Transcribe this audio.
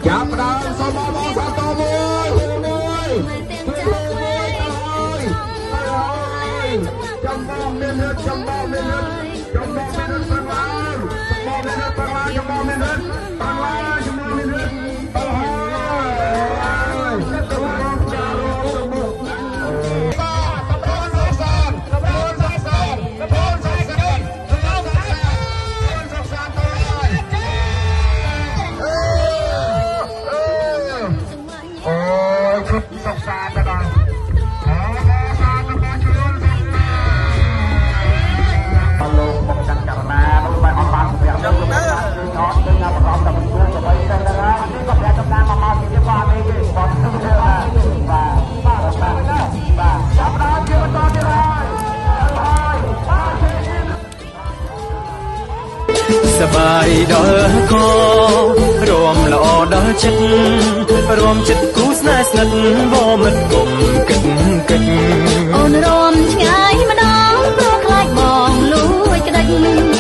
ចាប់ផ្ដើមសូមបងបងសាទរមួយមួយមួយមួយទៅហើយទៅហើយចំបងមានរត់ចំបងមានរត់ចំបងមានរត់ប្រឹងឡើងចំបងមានរត់ប្រឹងឡើងចំបងមានរត់ប្រឹងឡើងចំបងមានរត់ទៅហើយចំបងចារទៅមុខបាទតំបន់សុខសាន្តតំបន់សុខសាន្តតំបន់សុខសាន្តតំបន់សុខសាន្តសុខសាន្តទៅហើយ អូយឈុតសុកសាទៅដល់អូសាទៅបងជួនសុកសាលោកមកកាន់ករណានោះបែរអត់បានសម្រាប់ទៅគឺអត់ទៅណាប្រំតែមិនជួនទៅទៅទៅហើយនេះក៏ប្រាក់តាមមកមកទីបាទនេះទេបាទបាទបាទបាទចាប់ដល់ជាបន្តទៀតហើយហើយបាទ សបាយដល់ករមល្អដល់ចិត្តរមចិត្តគូស្នេហ៍ស្និទ្ធវមិត្តគុំគិតគិត អូនរំឆ្ងាយម្ដងព្រោះខ្លាចបងលួចក្តិច